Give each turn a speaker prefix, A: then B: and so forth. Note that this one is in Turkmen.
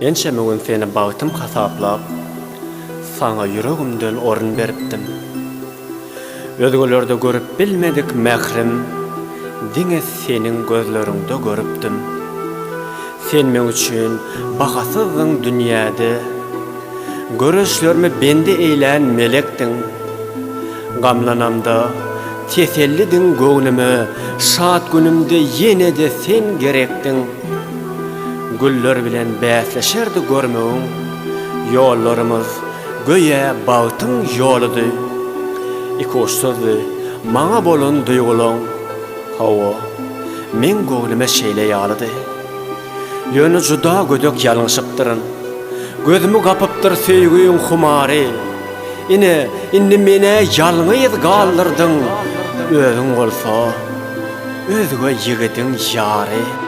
A: Ençeme gün seni bagtym hasaplap, saňa ýüregimden orun beripdim. Özgelerde görüp bilmedik mährim diňe seniň gözleriňde görüpdim. Sen meň üçin bahasyzdyň dünýäde, Göreçlerimi bendi eýlän melekdiň. Gamlanamda tesellidiň göwnüme, Şat günümde ýene-de sen gerekdiň. Güller bilen bäsleşerdi görmegiň, Ýollarymyz göýä bagtyň ýoludy. Ikuçsuzdy maňa bolan duýgulaň, Hawa, meň göwnüme şeýle ýalydy. Ýöne juda gödek ýalňyşypdyryn. Gözümi gapypdyr söýgiň humary. Ine, indi men-ä ýalňyz galdyrdyň, Özüň bolsa özge ýigidiň ýary.